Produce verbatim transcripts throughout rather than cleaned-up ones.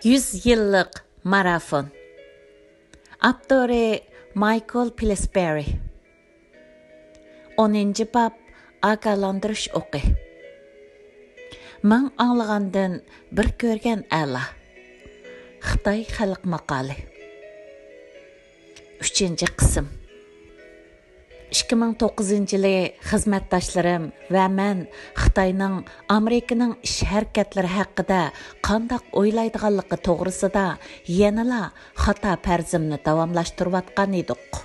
يۈز يىللىق مارافون. ئاپتورى مايكل پىلسبېرى. ئونىنچى باب، ئاگاھلاندۇرۇش ئوقى. مىڭ ئاڭلىغاندىن بىر كۆرگەن ئەلا. خىتاي خەلق ماقالى. ئۈچىنچى قىسىم. ئىككى مىڭ توققۇزىنچى يىلى خىزمەتداشلىرىم ۋە مەن خىتاينىڭ ئامېرىكىنىڭ ئىش ھەرىكەتلىرى ھەققىدە قانداق ئويلايدىغانلىقى توغرىسىدا يەنىلا خاتا پەرىزىمنى داۋاملاشتۇرۇۋاتقان ئىدۇق.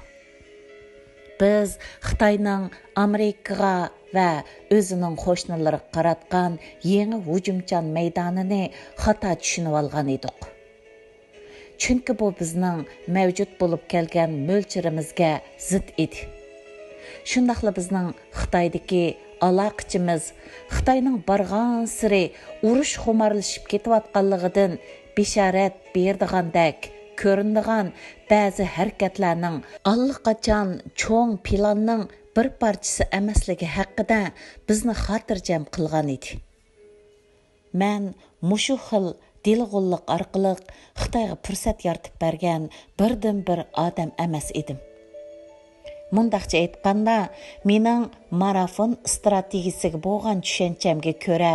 بىز خىتاينىڭ ئامېرىكىغا ۋە ئۆزىنىڭ قوشنىلىرىغا قاراتقان يېڭى ھۇجۇمچان مەيدانىنى خاتا چۈشىنىۋالغان ئىدۇق. چۈنكى بۇ بىزنىڭ مەۋجۇت بولۇپ كەلگەن مۆلچىرىمىزگە زىت ئىدى. شۇنداقلا بىزنىڭ خىتايدىكى ئالاقىچىمىز خىتاينىڭ بارغانسېرى ئۇرۇش خۇمارلىشىپ كېتىۋاتقانلىقىدىن بېشارەت بېرىدىغاندەك كۆرۈنىدىغان بەزى ھەرىكەتلەرنىڭ ئاللىقاچان چوڭ پىلاننىڭ بىر پارچىسى ئەمەسلىكى ھەققىدە بىزنى خاتىرجەم قىلغان ئىدى. مەن مۇشۇ خىل دېلىغۇللۇق ئارقىلىق خىتايغا پۇرسەت يارىتىپ بەرگەن بىردىنبىر ئادەم ئەمەس ئىدىم. مۇنداقچە ئېيتقاندا، مېنىڭ مارافون ئىستراتېگىيىسىگە بولغان چۈشەنچەمگە كۆرە،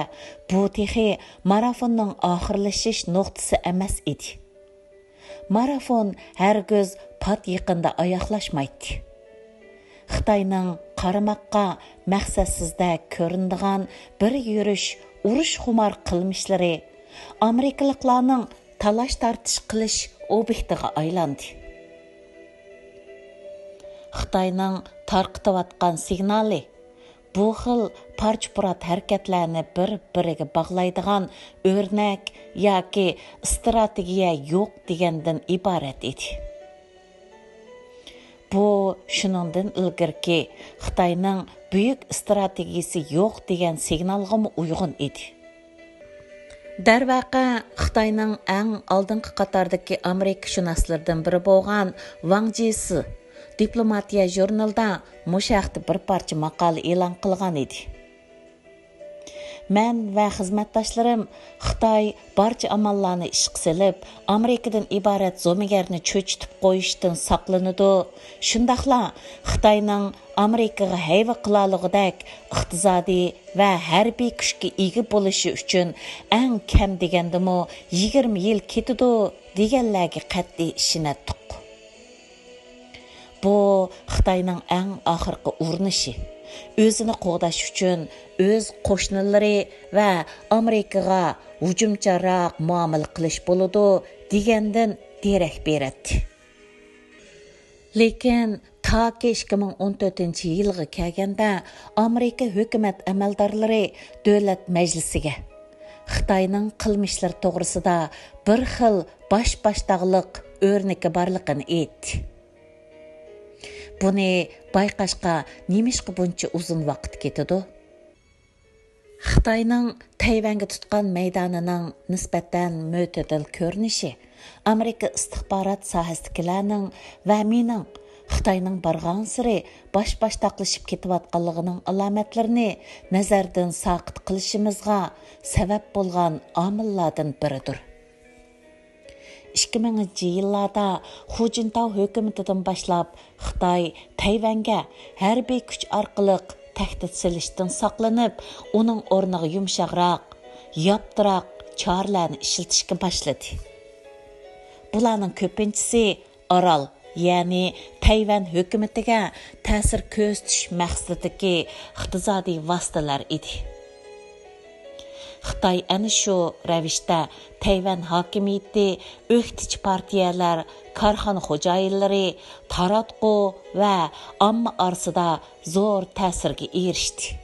بۇ تېخى مارافوننىڭ ئاخىرلىشىش نۇقتىسى ئەمەس ئىدى. مارافون ھەرگىز پات يېقىندا ئاياغلاشمايتتى. خىتاينىڭ قارىماققا مەقسەتسىزدەك كۆرۈنىدىغان بىر يۈرۈش ئۇرۇشخۇمار قىلمىشلىرى ئامېرىكىلىقلارنىڭ تالاش-تارتىش قىلىش ئوبيېكتىغا ئايلاندى. خىتاينىڭ تارقىتىۋاتقان سىگنالى بۇ خىل پارچە-پۇرات ھەرىكەتلەرنى بىر-بىرىگە باغلايدىغان ئۆرنەك ياكى ئىستراتېگىيە يوق دېگەندىن ئىبارەت ئىدى. بۇ شۇنىڭدىن ئىلگىرىكى خىتاينىڭ بۈيۈك ئىستراتېگىيىسى يوق دېگەن سىگنالغىمۇ ئۇيغۇن ئىدى. دەرۋەقە، خىتاينىڭ ئەڭ ئالدىنقى قاتاردىكى ئامېرىكىشۇناسلىرىدىن بىرى بولغان ۋاڭ جىسى دىپلوماتىيە ژۇرنىلىدا مۇشۇ ھەقتە بىر پارچە ماقالە ئېلان قىلغان ئىدى. مەن ۋە خىزمەتداشلىرىم خىتاي بارچە ئاماللارنى ئىشقا سېلىپ، ئامېرىكىدىن ئىبارەت زومىگەرنى چۆچۈتۈپ قويۇشتىن ساقلىنىدۇ. شۇنداقلا خىتاينىڭ ئامېرىكىغا ھەيۋە قىلالىغۇدەك ئىقتىسادىي ۋە ھەربىي كۈچكە ئىگە بولۇشى ئۈچۈن ئەڭ كەم دېگەندىمۇ يىگىرمە يىل كېتىدۇ، دېگەنلەرگە قەتئىي ئىشىنەتتۇق. بۇ خىتاينىڭ ئەڭ ئاخىرقى ئۇرۇنۇشى. ئۆزىنى قوغداش ئۈچۈن ئۆز قوشنىلىرى ۋە ئامېرىكىغا ھۇجۇمچانراق مۇئامىلە قىلىش بولىدۇ، دېگەندىن دېرەك بېرەتتى. لېكىن تاكى ئىككى مىڭ ئون تۆتىنچى يىلغا كەلگەندە، ئامېرىكا ھۆكۈمەت ئەمەلدارلىرى دۆلەت مەجلىسىگە خىتاينىڭ قىلمىشلىرى توغرىسىدا بىر خىل باش-باشتاقلىق ئۆرنىكى بارلىقىنى ئېيتتى. بۇنى بايقاشقا نېمىشقا بۇنچە ئۇزۇن ۋاقىت كېتىدۇ؟ خىتاينىڭ تەيۋەنگە تۇتقان مەيدانىنىڭ نىسبەتەن مۆتىدىل كۆرۈنۈشى ئامېرىكا ئىستىخبارات ساھەسىدىكىلەرنىڭ ۋە مېنىڭ خىتاينىڭ بارغانسېرى باش-باشتاقلىشىپ كېتىۋاتقانلىقىنىڭ ئالامەتلىرىنى نەزەردىن ساقىت قىلىشىمىزغا سەۋەب بولغان ئامىللاردىن بىرىدۇر. ئىككى مىڭىنچى يىللاردا خۇجىنتاۋ ھۆكۈمىتىدىن باشلاپ خىتاي تەيۋەنگە ھەربىي كۈچ ئارقىلىق تەھدىت سېلىشتىن ساقلىنىپ، ئۇنىڭ ئورنىغا يۇمشاقراق، ياپتىراق چارىلەرنى ئىشلىتىشكە باشلىدى. بۇلارنىڭ كۆپىنچىسى ئارال، يەنى تەيۋەن ھۆكۈمىتىگە تەسىر كۆرسىتىش مەقسىتىدىكى ئىقتىسادىي ۋاسىتىلەر ئىدى. خىتاي ئەنە شۇ رەۋىشتە تەيۋەن ھاكىمىيىتى، ئۆكتىچى پارتىيەلەر، كارخانا خوجايىنلىرى، تاراتقۇ ۋە ئامما ئارىسىدا زور تەسىرگە ئېرىشتى.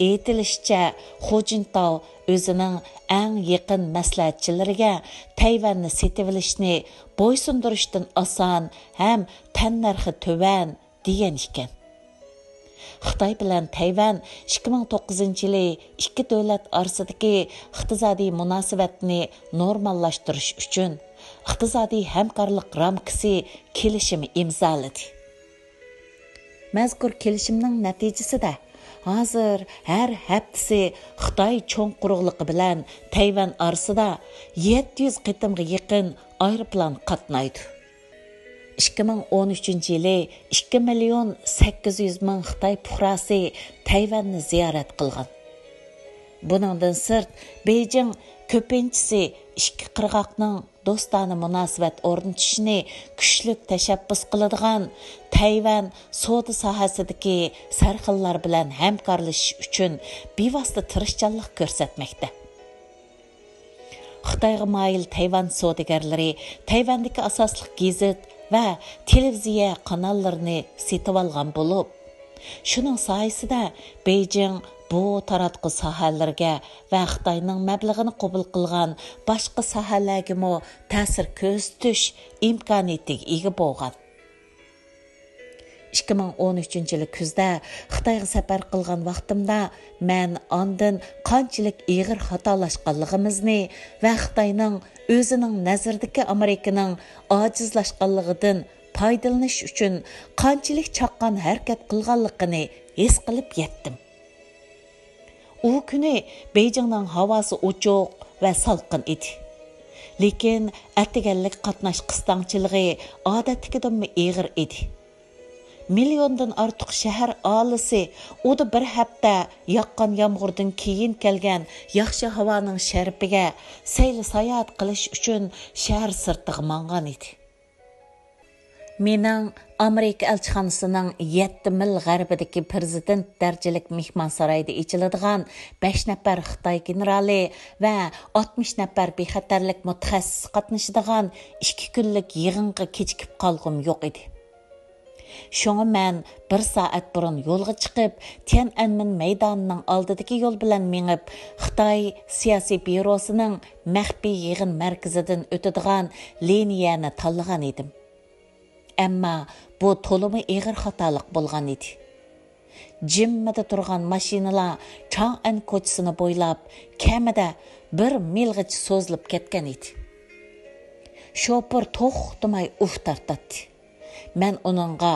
ئېيتىلىشىچە، خۇجىنتاۋ ئۆزىنىڭ ئەڭ يېقىن مەسلىھەتچىلىرىگە تەيۋەننى سېتىۋېلىشنى بويسۇندۇرۇشتىن ئاسان ھەم تەننەرخى تۆۋەن دېگەن ئىكەن. خىتاي بىلەن تەيۋەن ئىككى مىڭ توققۇزىنچى يىلى ئىككى دۆلەت ئارىسىدىكى ئىقتىسادىي مۇناسىۋەتنى نورماللاشتۇرۇش ئۈچۈن ئىقتىسادىي ھەمكارلىق رامكىسى كېلىشىمى ئىمزالىدى. مەزكۇر كېلىشىمنىڭ نەتىجىسىدە، ھازىر ھەر ھەپتىسى خىتاي چوڭ قۇرۇقلۇقى بىلەن تەيۋەن ئارىسىدا يەتتە يۈز قېتىمغا يېقىن ئايروپىلان قاتنايدۇ. ئىككى مىڭ ئون ئۈچىنچى يىلى ئىككى مىليون سەككىز يۈز مىڭ خىتاي پۇقراسى تەيۋەننى زىيارەت قىلغان. بۇنىڭدىن سىرت، بېيجىڭ كۆپىنچىسى ئىككى قىرغاقنىڭ دوستانە مۇناسىۋەت ئورنىتىشنى كۈچلۈك تەشەببۇس قىلىدىغان تەيۋەن سودا ساھەسىدىكى سەرخىللار بىلەن ھەمكارلىشىش ئۈچۈن بىۋاسىتە تىرىشچانلىق كۆرسەتمەكتە. خىتايغا مايىل تەيۋەن سودىگەرلىرى تەيۋەندىكى ئاساسلىق گېزىت ۋە تېلېۋىزىيە قاناللىرىنى سېتىۋالغان بولۇپ، شۇنىڭ سايىسىدە بېيجىڭ بۇ تاراتقۇ ساھەلىرىگە ۋە خىتاينىڭ مەبلىغىنى قوبۇل قىلغان باشقا ساھەلەرگىمۇ تەسىر كۆرسىتىش ئىمكانىيىتىگە ئىگە بولغان. ئىككى مىڭ ئون ئۈچىنچى يىلى كۈزدە خىتايغا سەپەر قىلغان ۋاقتىمدا، مەن ئاندىن قانچىلىك ئېغىر خاتالاشقانلىقىمىزنى ۋە خىتاينىڭ ئۆزىنىڭ نەزىرىدىكى ئامېرىكىنىڭ ئاجىزلاشقانلىقىدىن پايدىلىنىش ئۈچۈن قانچىلىك چاققان ھەرىكەت قىلغانلىقىنى ھېس قىلىپ يەتتىم. ئۇ كۈنى بېيجىڭنىڭ ھاۋاسى ئوچۇق ۋە سالقىن ئىدى. لېكىن ئەتىگەنلىك قاتناش قىستاڭچىلىقى ئادەتتىكىدىنمۇ ئېغىر ئىدى. مىليوندىن ئارتۇق شەھەر ئاھالىسى ئۇدا بىر ھەپتە ياغقان يامغۇردىن كېيىن كەلگەن ياخشى ھاۋانىڭ شەرىپىگە سەيلە ساياھەت قىلىش ئۈچۈن شەھەر سىرتىغا ماڭغان ئىدى. مېنىڭ ئامېرىكا ئەلچىخانىسىنىڭ يەتتە مىل غەربىدىكى پىرېزىدېنت دەرىجىلىك مېھمانسارايدا ئېچىلىدىغان بەش نەپەر خىتاي گېنېرالى ۋە ئاتمىش نەپەر بىخەتەرلىك مۇتەخەسسىسى قاتنىشىدىغان ئىككى كۈنلۈك يىغىنغا كېچىكىپ قالغۇم يوق ئىدى. شۇڭا مەن بىر سائەت بۇرۇن يولغا چىقىپ، تيەنئەنمېن مەيدانىنىڭ ئالدىدىكى يول بىلەن مېڭىپ، خىتاي سىياسىي بيۇروسىنىڭ مەخپىي يىغىن مەركىزىدىن ئۆتىدىغان لىنىيەنى تاللىغان ئىدىم. ئەمما بۇ تولىمۇ ئېغىر خاتالىق بولغان ئىدى. جىممىدە تۇرغان ماشىنىلار چاڭئەن كوچىسىنى بويلاپ، كەمىدە بىر مىلغىچە سوزۇلۇپ كەتكەن ئىدى. شوپۇر توختىماي ئۇھ تارتاتتى. مەن ئۇنىڭغا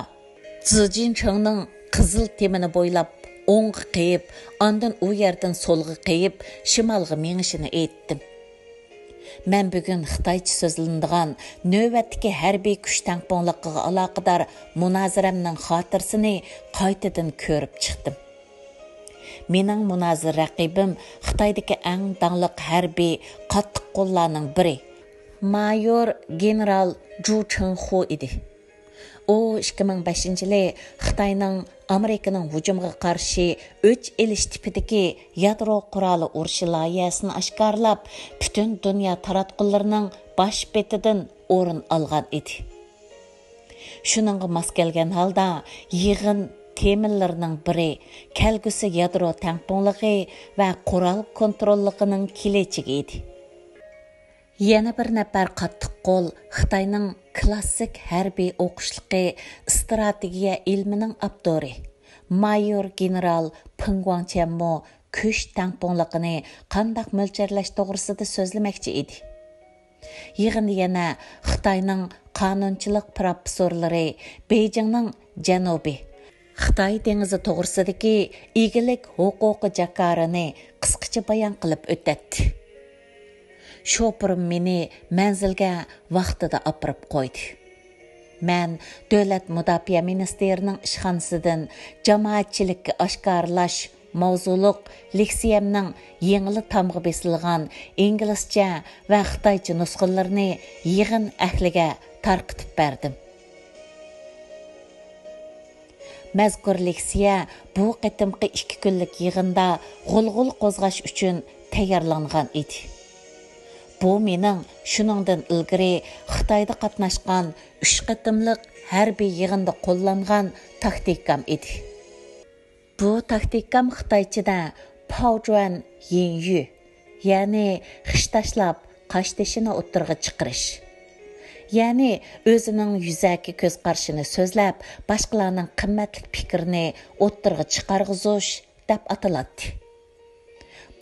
زىجىنچىڭنىڭ قىزىل تېمىنى بويلاپ ئوڭغا قېيىپ، ئاندىن ئۇ يەردىن سولغا قېيىپ، شىمالغا مېڭىشىنى ئېيتتىم. مەن بۈگۈن خىتايچە سۆزلىنىدىغان نۆۋەتتىكى ھەربىي كۈچ تەڭپۇڭلۇقىغا ئالاقىدار مۇنازىرەمنىڭ خاتىرىسىنى قايتىدىن كۆرۈپ چىقتىم. مېنىڭ مۇنازىرە رەقىبىم خىتايدىكى ئەڭ داڭلىق ھەربىي قاتتىق قوللارنىڭ بىرى، مايور گېنېرال جۇ چېڭخۇ ئىدى. ئۇ ئىككى مىڭ بەشىنچى يىلى خىتاينىڭ ئامېرىكىنىڭ ھۇجۇمىغا قارشى ئۆچ ئېلىش تىپىدىكى يادرو قورالى ئۇرۇشى لايىھەسىنى ئاشكارىلاپ، پۈتۈن دۇنيا تاراتقۇلىرىنىڭ باش بېتىدىن ئورۇن ئالغان ئىدى. شۇنىڭغا ماس كەلگەن ھالدا، يىغىن تېمىلىرىنىڭ بىرى كەلگۈسى يادرو تەڭپۇڭلۇقى ۋە قورال كونتروللۇقىنىڭ كېلەچىكى ئىدى. يەنە بىر نەپەر قاتتىق قول خىتاينىڭ كلاسسىك ھەربىي ئوقۇشلۇقى، ئىستراتېگىيە ئىلمىنىڭ ئاپتورى، مايور گېنېرال پېڭ گۇاڭچيەنمۇ كۈچ تەڭپۇڭلۇقىنى قانداق مۆلچەرلەش توغرىسىدا سۆزلىمەكچى ئىدى. يىغىندا يەنە خىتاينىڭ قانۇنچىلىق پروفېسسورلىرى بېيجىڭنىڭ جەنۇبى، خىتاي دېڭىزى توغرىسىدىكى ئىگىلىك ھوقۇقى جاكارىنى قىسقىچە بايان قىلىپ ئۆتەتتى. شوپۇرۇم مېنى مەنزىلگە ۋاقتىدا ئاپىرىپ قويدى. مەن دۆلەت مۇداپىئە مىنىستىرىنىڭ ئىشخانىسىدىن جامائەتچىلىككە ئاشكارىلاش ماۋزۇلۇق لېكسىيەمنىڭ يېڭىلا تامغا بېسىلغان ئىنگلىزچە ۋە خىتايچە نۇسخىلىرىنى يىغىن ئەھلىگە تارقىتىپ بەردىم. مەزكۇر لېكسىيە بۇ قېتىمقى ئىككى كۈنلۈك يىغىندا غۇلغۇلا قوزغاش ئۈچۈن تەييارلانغان ئىدى. بۇ مېنىڭ شۇنىڭدىن ئىلگىرى خىتايدا قاتناشقان ئۈچ قېتىملىق ھەربىي يىغىندا قوللانغان تاكتىكام ئىدى. بۇ تاكتىكام خىتايچىدا پاۋجۈەن يىنيۈ، يەنى خىش تاشلاپ قاش تېشىنى ئوتتۇرىغا چىقىرىش. يەنى ئۆزىنىڭ يۈزەكى كۆز قارىشىنى سۆزلەپ، باشقىلارنىڭ قىممەتلىك پىكرىنى ئوتتۇرىغا چىقارغۇزۇش دەپ ئاتىلاتتى.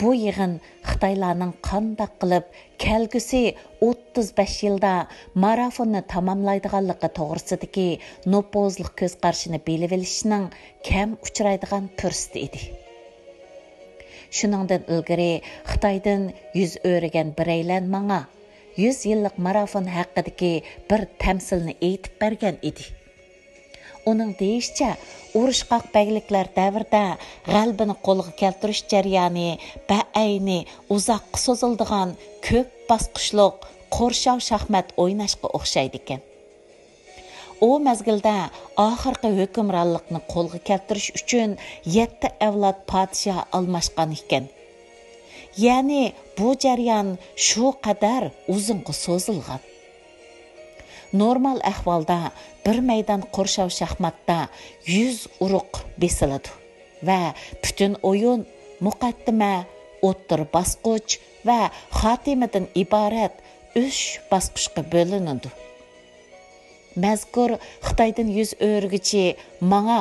بۇ يىغىن خىتايلارنىڭ قانداق قىلىپ كەلگۈسى ئوتتۇز بەش يىلدا مارافوننى تاماملايدىغانلىقى توغرىسىدىكى نوپۇزلۇق كۆز قارىشىنى بىلىۋېلىشنىڭ كەم ئۇچرايدىغان پۇرسىتى ئىدى. شۇنىڭدىن ئىلگىرى خىتايدىن يۈز ئۆرۈگەن بىرەيلەن ماڭا يۈز يىللىق مارافون ھەققىدىكى بىر تەمسىلنى ئېيتىپ بەرگەن ئىدى. ئۇنىڭ دېيىشىچە، ئۇرۇشقاق بەگلىكلەر دەۋرىدە غەلىبىنى قولغا كەلتۈرۈش جەريانى بەئەينى ئۇزاققا سوزۇلىدىغان كۆپ باسقۇچلۇق قورشاۋ شاھمات ئويناشقا ئوخشايدىكەن. ئۇ مەزگىلدە ئاخىرقى ھۆكۈمرانلىقنى قولغا كەلتۈرۈش ئۈچۈن يەتتە ئەۋلاد پادىشاھ ئالماشقان ئىكەن. يەنى بۇ جەريان شۇ قەدەر ئۇزۇنغا سوزۇلغان. نورمال ئەھۋالدا بىر مەيدان قورشاۋ شاھماتتا يۈز ئۇرۇق بېسىلىدۇ ۋە پۈتۈن ئويۇن مۇقەددىمە، ئوتتۇرا باسقۇچ ۋە خاتىمىدىن ئىبارەت ئۈچ باسقۇچقا بۆلۈنىدۇ. مەزكۇر خىتايدىن يۈز ئۆرۈگۈچى ماڭا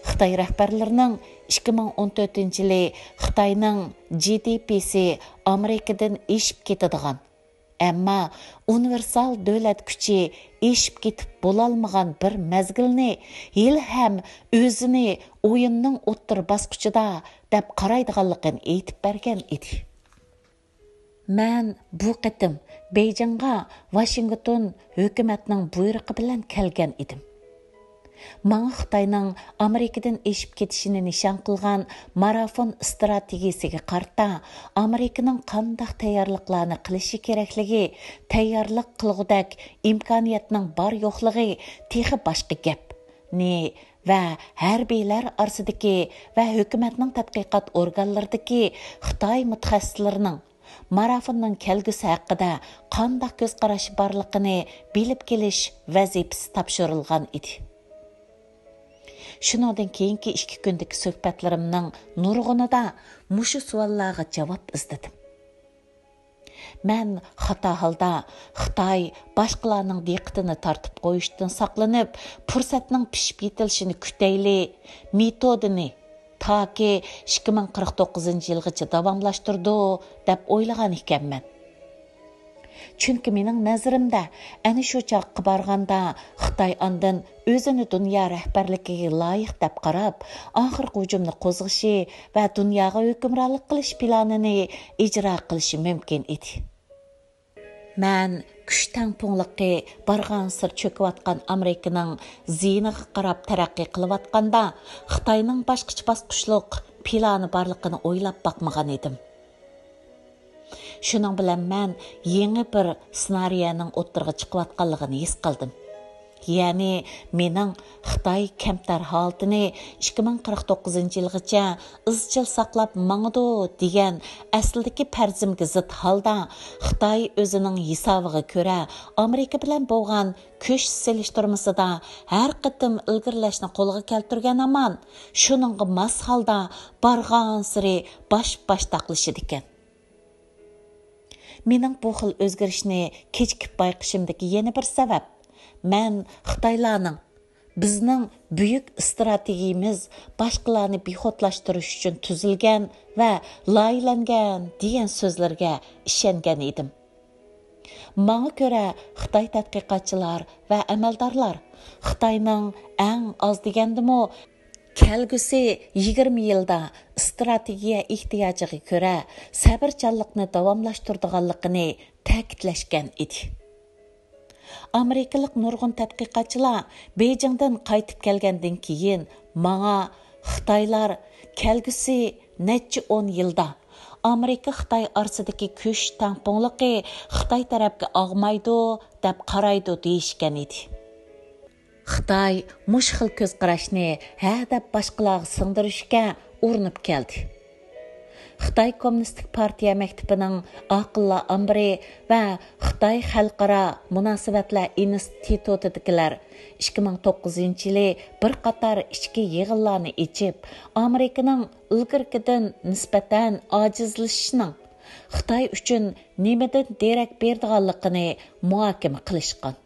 خىتاي رەھبەرلىرىنىڭ ئىككى مىڭ ئون تۆتىنچى يىلى خىتاينىڭ جى دى پىسى ئامېرىكىدىن ئېشىپ كېتىدىغان، ئەمما ئۇنىۋېرسال دۆلەت كۈچى ئېشىپ كېتىپ بولالمىغان بىر مەزگىلنى ھېلىھەم ئۆزىنى ئويۇننىڭ ئوتتۇرا باسقۇچىدا دەپ قارايدىغانلىقىنى ئېيتىپ بەرگەن ئىدى. مەن بۇ قېتىم بېيجىڭغا ۋاشىنگتون ھۆكۈمەتنىڭ بۇيرۇقى بىلەن كەلگەن ئىدىم. ماڭا خىتاينىڭ ئامېرىكىدىن ئېشىپ كېتىشىنى نىشان قىلغان مارافون ئىستراتېگىيىسىگە قارىتا، ئامېرىكىنىڭ قانداق تەييارلىقلارنى قىلىشى كېرەكلىكى، تەييارلىق قىلغۇدەك ئىمكانىيەتنىڭ بار يوقلۇقى تېخى باشقا گەپ، نى ۋە ھەربىيلەر ئارىسىدىكى ۋە ھۆكۈمەتنىڭ تەتقىقات ئورگانلىرىدىكى خىتاي مۇتەخەسسىسلىرىنىڭ مارافوننىڭ كەلگۈسى ھەققىدە قانداق كۆز قاراشى بارلىقىنى بىلىپ كېلىش ۋەزىپىسى تاپشۇرۇلغان ئىدى. شۇنىڭدىن كېيىنكى ئىككى كۈندىكى سۆھبەتلىرىمنىڭ نۇرغۇنىدا مۇشۇ سوئاللارغا جاۋاب ئىزدىدىم. مەن خاتا ھالدا خىتاي باشقىلارنىڭ دىققىتىنى تارتىپ قويۇشتىن ساقلىنىپ، پۇرسەتنىڭ پىشىپ يېتىلىشىنى كۈتەيلى مېتودىنى تاكى ئىككى مىڭ قىرىق توققۇزىنچى يىلغىچە داۋاملاشتۇرىدۇ، دەپ ئويلىغان ئىكەنمەن. چۈنكى مېنىڭ نەزىرىمدە، ئەنە شۇ چاغقا بارغاندا، خىتاي ئاندىن ئۆزىنى دۇنيا رەھبەرلىكىگە لايىق دەپ قاراپ، ئاخىرقى ھۇجۇمنى قوزغىشى ۋە دۇنياغا ھۆكۈمرانلىق قىلىش پىلانىنى ئىجرا قىلىشى مۇمكىن ئىدى. مەن كۈچ تەڭپۇڭلۇقى بارغانسېرى چۆكۈۋاتقان ئامېرىكىنىڭ زىيىنىغا قاراپ تەرەققىي قىلىۋاتقاندا، خىتاينىڭ باشقىچە باسقۇچلۇق پىلانى بارلىقىنى ئويلاپ باقمىغان ئىدىم. شۇنىڭ بىلەن مەن يېڭى بىر سېنارىيەنىڭ ئوتتۇرىغا چىقىۋاتقانلىقىنى ھېس قىلدىم. يەنى مېنىڭ خىتاي كەمتەر ھالىتىنى ئىككى مىڭ قىرىق توققۇزىنچى يىلغىچە ئىزچىل ساقلاپ ماڭىدۇ دېگەن ئەسلىدىكى پەرىزىمگە زىت ھالدا، خىتاي ئۆزىنىڭ ھېسابىغا كۆرە ئامېرىكا بىلەن بولغان كۈچ سېلىشتۇرمىسىدا ھەر قېتىم ئىلگىرىلەشنى قولغا كەلتۈرگەن ھامان، شۇنىڭغا ماس ھالدا بارغانسېرى باش باشتاقلىشىدىكەن. مېنىڭ بۇ خىل ئۆزگىرىشنى كېچىكىپ بايقىشىمدىكى يەنە بىر سەۋەب، مەن خىتايلارنىڭ بىزنىڭ بۈيۈك ئىستراتېگىيىمىز باشقىلارنى بىخۇدلاشتۇرۇش ئۈچۈن تۈزۈلگەن ۋە لايىھەلەنگەن دېگەن سۆزلىرىگە ئىشەنگەن ئىدىم. ماڭا كۆرە، خىتاي تەتقىقاتچىلار ۋە ئەمەلدارلار خىتاينىڭ ئەڭ ئاز دېگەندىمۇ كەلگۈسى يىگىرمە يىلدا ئىستراتېگىيە ئېھتىياجىغا كۆرە سەۋرچانلىقنى داۋاملاشتۇرىدىغانلىقىنى تەكىتلەشكەن ئىدى. ئامېرىكىلىق نۇرغۇن تەتقىقاتچىلار بېيجىڭدىن قايتىپ كەلگەندىن كېيىن ماڭا خىتايلار كەلگۈسى نەچچە ئون يىلدا ئامېرىكا خىتاي ئارىسىدىكى كۈچ تەڭپۇڭلۇقى خىتاي تەرەپكە ئاغمايدۇ دەپ قارايدۇ دېيىشكەن ئىدى. خىتاي مۇشۇ خىل كۆز قاراشنى ھە دەپ باشقىلارغا سىڭدۈرۈشكە ئۇرۇنۇپ كەلدى. خىتاي كوممۇنىستىك پارتىيە مەكتىپىنىڭ ئاقىللار ئامبىرى ۋە خىتاي خەلقئارا مۇناسىۋەتلەر ئىنستىتۇتىدىكىلەر ئىككى مىڭ توققۇزىنچى يىلى بىر قاتار ئىچكى يىغىنلارنى ئېچىپ، ئامېرىكىنىڭ ئىلگىرىكىدىن نىسبەتەن ئاجىزلىشىشىنىڭ خىتاي ئۈچۈن نېمىدىن دېرەك بېرىدىغانلىقىنى مۇھاكىمە قىلىشقان.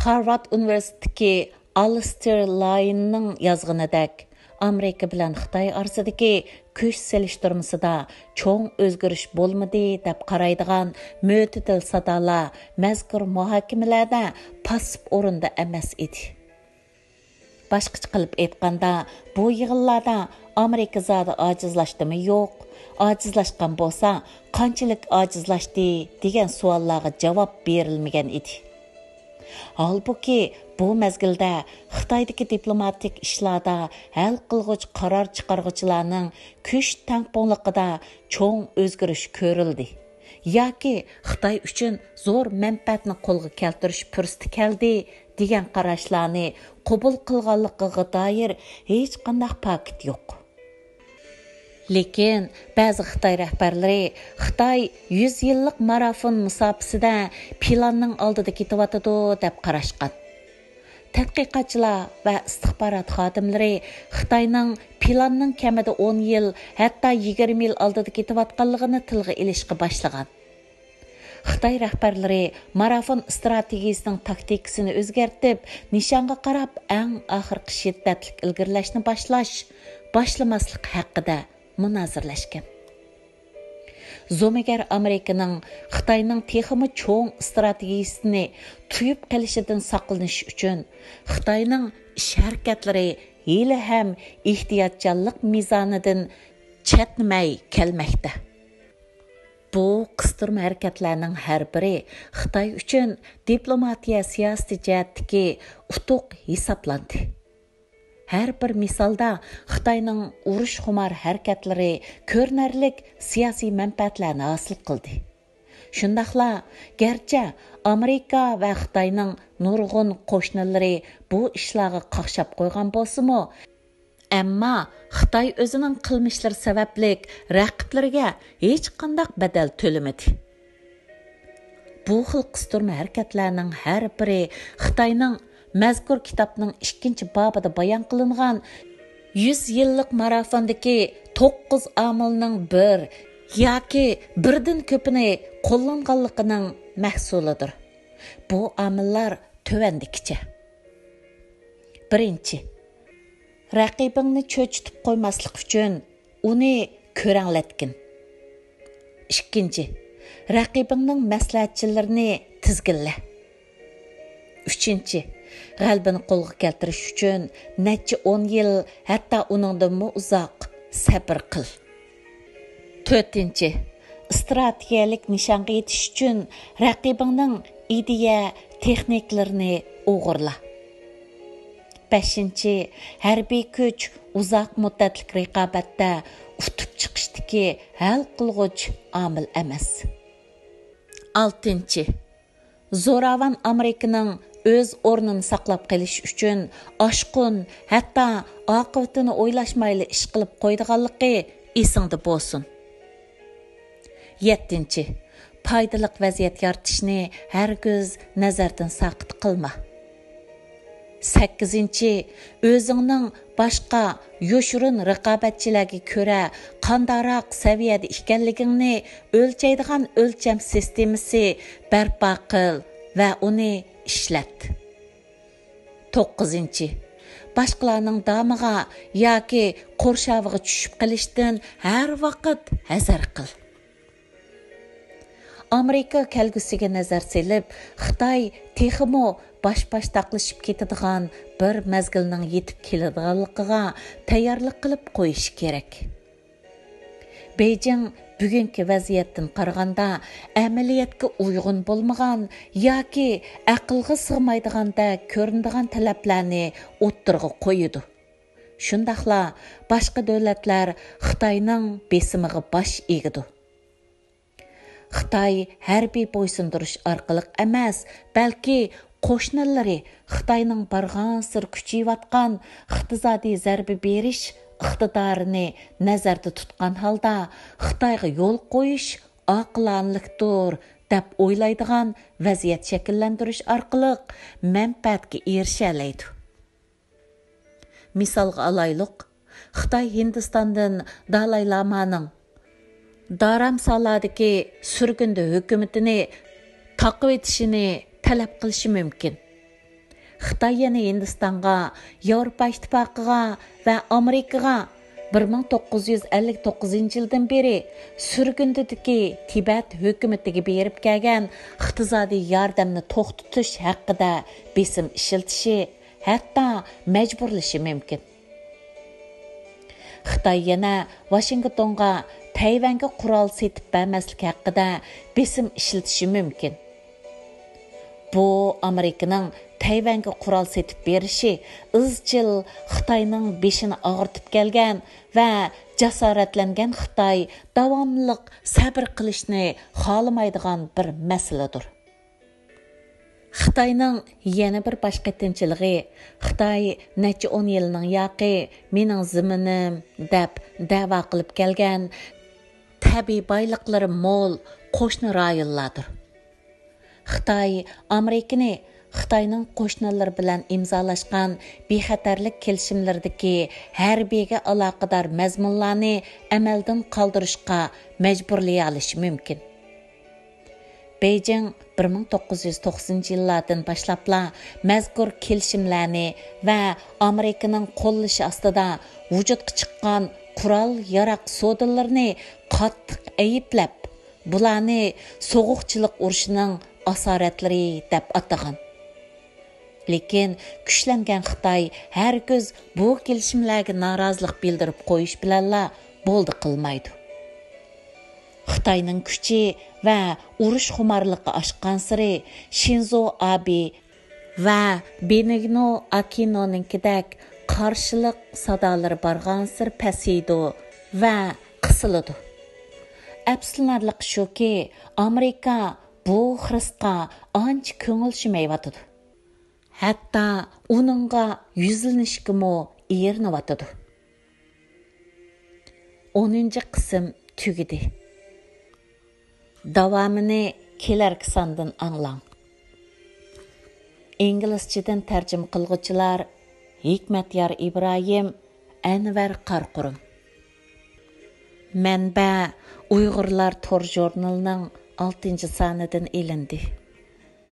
خارۋارد ئۇنىۋېرسىتېتىدىكى ئالىستېر لايننىڭ يازغىنىدەك، ئامېرىكا بىلەن خىتاي ئارىسىدىكى كۈچ سېلىشتۇرمىسىدا چوڭ ئۆزگىرىش بولمىدى دەپ قارايدىغان مۆتىدىل سادالار مەزكۇر مۇھاكىمىلەردە پاسسىپ ئورۇندا ئەمەس ئىدى. باشقىچە قىلىپ ئېيتقاندا، بۇ يىغىنلاردا ئامېرىكا زادى ئاجىزلاشتىمۇ يوق، ئاجىزلاشقان بولسا قانچىلىك ئاجىزلاشتى دېگەن سوئاللارغا جاۋاب بېرىلمىگەن ئىدى. ھالبۇكى، بۇ مەزگىلدە خىتايدىكى دىپلوماتىك ئىشلاردا ھەل قىلغۇچ قارار چىقارغۇچىلارنىڭ كۈچ تەڭپۇڭلۇقىدا چوڭ ئۆزگىرىش كۆرۈلدى ياكى خىتاي ئۈچۈن زور مەنپەئەتنى قولغا كەلتۈرۈش پۇرسىتى كەلدى دېگەن قاراشلارنى قوبۇل قىلغانلىقىغا دائىر ھېچقانداق پاكىت يوق. لېكىن بەزى خىتاي رەھبەرلىرى خىتاي يۈز يىللىق مارافون مۇساپىسىدە پىلاننىڭ ئالدىدا كېتىۋاتىدۇ دەپ قاراشقان. تەتقىقاتچىلار ۋە ئىستىخبارات خادىملىرى خىتاينىڭ پىلاننىڭ كەمىدە ئون يىل، ھەتتا يىگىرمە يىل ئالدىدا كېتىۋاتقانلىقىنى تىلغا ئېلىشقا باشلىغان. خىتاي رەھبەرلىرى مارافون ئىستراتېگىيىسىنىڭ تاكتىكىسىنى ئۆزگەرتىپ، نىشانغا قاراپ ئەڭ ئاخىرقى شىددەتلىك ئىلگىرىلەشنى باشلاش، باشلىماسلىق ھەققىدە مۇنازىرىلەشكەن. زومىگەر ئامېرىكىنىڭ خىتاينىڭ تېخىمۇ چوڭ ئىستراتېگىيىسىنى تۇيۇپ قېلىشىدىن ساقلىنىش ئۈچۈن، خىتاينىڭ ئىش ھەرىكەتلىرى ھېلىھەم ئېھتىياتچانلىق مىزانىدىن چەتنىمەي كەلمەكتە. بۇ قىستۇرما ھەرىكەتلەرنىڭ ھەر بىرى خىتاي ئۈچۈن دىپلوماتىيە سىياسىتى جەھەتتىكى ئۇتۇق ھېسابلاندى. ھەر بىر مىسالدا خىتاينىڭ ئۇرۇشخۇمار ھەرىكەتلىرى كۆرۈنەرلىك سىياسىي مەنپەئەتلەرنى ھاسىل قىلدى. شۇنداقلا، گەرچە ئامېرىكا ۋە خىتاينىڭ نۇرغۇن قوشنىلىرى بۇ ئىشلارغا قاقشاپ قويغان بولسىمۇ، ئەمما خىتاي ئۆزىنىڭ قىلمىشلىرى سەۋەبلىك رەقىبلىرىگە ھېچقانداق بەدەل تۆلىمىدى. بۇ خىل قىستۇرما ھەرىكەتلەرنىڭ ھەر بىرى خىتاينىڭ مەزكۇر كىتابنىڭ ئىككىنچى بابىدا بايان قىلىنغان يۈز يىللىق مارافوندىكى توققۇز ئامىلنىڭ بىر ياكى بىردىن كۆپىنى قوللانغانلىقىنىڭ مەھسۇلىدۇر. بۇ ئامىللار تۆۋەندىكىچە. بىرىنچى، رەقىبىڭنى چۆچۈتۈپ قويماسلىق ئۈچۈن ئۇنى كۆرەڭلەتكىن. ئىككىنچى، رەقىبىڭنىڭ مەسلىھەتچىلىرىنى تىزگىنلە. ئۈچىنچى، غەلىبىنى قولغا كەلتۈرۈش ئۈچۈن نەچچە ئون يىل، ھەتتا ئۇنىڭدىنمۇ ئۇزاق سەبرى قىل. تۆتىنچى، ئىستراتېگىيەلىك نىشانغا يېتىش ئۈچۈن رەقىبىڭنىڭ ئىدىيە، تېخنىكىلىرىنى ئوغرىلا. بەشىنچى، ھەربىي كۈچ ئۇزاق مۇددەتلىك رىقابەتتە ئۇتۇپ چىقىشتىكى ھەل قىلغۇچ ئامىل ئەمەس. ئالتىنچى، زوراۋان ئامېرىكىنىڭ ئۆز ئورنىنى ساقلاپ قېلىش ئۈچۈن ئاشقۇن، ھەتتا ئاقىۋىتىنى ئويلاشمايلا ئىش قىلىپ قويىدىغانلىقى ئېسىڭدە بولسۇن. يەتتىنچى، پايدىلىق ۋەزىيەت يارىتىشنى ھەرگىز نەزەردىن ساقىت قىلما. سەككىزىنچى، ئۆزۈڭنىڭ باشقا يوشۇرۇن رىقابەتچىلەرگە كۆرە قانداقراق سەۋىيەدە ئىكەنلىكىڭنى ئۆلچەيدىغان ئۆلچەم سىستېمىسى بەرپا قىل ۋە ئۇنى ئىشلەت. توققۇزىنچى، باشقىلارنىڭ دامىغا ياكى قورشاۋىغا چۈشۈپ قېلىشتىن ھەر ۋاقىت ھەزەر قىل. ئامېرىكا كەلگۈسىگە نەزەر سېلىپ، خىتاي تېخىمۇ باش-باشتاقلىشىپ كېتىدىغان بىر مەزگىلنىڭ يېتىپ كېلىدىغانلىقىغا تەييارلىق قىلىپ قويۇشى كېرەك. بېيجىڭ بۈگۈنكى ۋەزىيەتتىن قارىغاندا، ئەمەلىيەتكە ئۇيغۇن بولمىغان ياكى ئەقىلگە سىغمايدىغاندەك كۆرۈنىدىغان تەلەپلەرنى ئوتتۇرىغا قويىدۇ. شۇنداقلا باشقا دۆلەتلەر خىتاينىڭ بېسىمىغا باش ئېگىدۇ. خىتاي ھەربىي بويسۇندۇرۇش ئارقىلىق ئەمەس، بەلكى قوشنىلىرى خىتاينىڭ بارغانسېرى كۈچىيىۋاتقان ئىقتىسادىي زەربە بېرىش ئىقتىدارىنى نەزەردە تۇتقان ھالدا خىتايغا يول قويۇش ئاقىلانىلىكتۇر دەپ ئويلايدىغان ۋەزىيەت شەكىللەندۈرۈش ئارقىلىق مەنپەئەتكە ئېرىشەلەيدۇ. مىسالغا ئالايلۇق، خىتاي ھىندىستاندىن دالاي لامانىڭ دارامسالادىكى سۈرگۈندە ھۆكۈمىتىنى تاقىۋېتىشىنى تەلەپ قىلىشى مۇمكىن. خىتاي يەنە ھىندىستانغا، ياۋروپا ئىتتىپاقىغا ۋە ئامېرىكىغا بىر مىڭ توققۇز يۈز ئەللىك توققۇزىنچى يىلدىن بېرى سۈرگۈندىدىكى تىبەت ھۆكۈمىتىگە بېرىپ كەلگەن ئىقتىسادىي ياردەمنى توختىتىش ھەققىدە بېسىم ئىشلىتىشى، ھەتتا مەجبۇرلىشى مۇمكىن. خىتاي يەنە ۋاشىنگتونغا تەيۋەنگە قورال سېتىپ بەرمەسلىك ھەققىدە بېسىم ئىشلىتىشى مۇمكىن. بۇ ئامېرىكىنىڭ تەيۋەنگە قورال سېتىپ بېرىشى ئىزچىل خىتاينىڭ بېشىنى ئاغرىتىپ كەلگەن ۋە جاسارەتلەنگەن خىتاي داۋاملىق سەۋر قىلىشنى خالىمايدىغان بىر مەسىلىدۇر. خىتاينىڭ يەنە بىر باش قېتىنچىلىقى، خىتاي نەچچە ئون يىلنىڭ ياقى مېنىڭ زېمىنىم دەپ دەۋا قىلىپ كەلگەن تەبىئىي بايلىقلىرى مول قوشنا رايونلاردۇر. خىتاي ئامېرىكىنى خىتاينىڭ قوشنىلىرى بىلەن ئىمزالاشقان بىخەتەرلىك كېلىشىملىرىدىكى ھەربىيگە ئالاقىدار مەزمۇنلارنى ئەمەلدىن قالدۇرۇشقا مەجبۇرلىيالىشى مۇمكىن. بېيجىڭ بىر مىڭ توققۇز يۈز توقسىنىنچى يىللاردىن باشلاپلا مەزكۇر كېلىشىملەرنى ۋە ئامېرىكىنىڭ قوللىشى ئاستىدا ۋۇجۇدقا چىققان قورال-ياراغ سودىلىرىنى قاتتىق ئەيىبلەپ، بۇلارنى سوغۇقچىلىق ئۇرۇشىنىڭ ئاسارەتلىرى دەپ ئاتىغان. لېكىن كۈچلەنگەن خىتاي ھەرگىز بۇ كېلىشىملەرگە نارازىلىق بىلدۈرۈپ قويۇش بىلەنلا بولدى قىلمايدۇ. خىتاينىڭ كۈچى ۋە ئۇرۇش خۇمارلىقى ئاشقانسېرى شىنزو ئابې ۋە بېنىگنو ئاكىنونىڭكىدەك قارشىلىق سادالىرى بارغانسېرى پەسىيىدۇ ۋە قىسىلىدۇ. ئەپسۇسلىنارلىقى شۇكى، ئامېرىكا بۇ خىرىسقا ئانچە كۆڭۈل شۈمەيۋاتىدۇ. ھەتتا ئۇنىڭغا يۈزلىنىشكىمۇ ئېرىنىۋاتىدۇ. ئونىنچى قىسىم تۈگىدى. داۋامىنى كېلەركى ساندىن ئاڭلاڭ. ئىنگلىزچىدىن تەرجىمە قىلغۇچىلار ھېكمەتيار ئىبراھىم، ئەنۋەر قاراقۇرۇم. مەنبە: ئۇيغۇرلار تور ژۇرنىلىنىڭ ئالتىنچى سانىدىن ئېلىندى.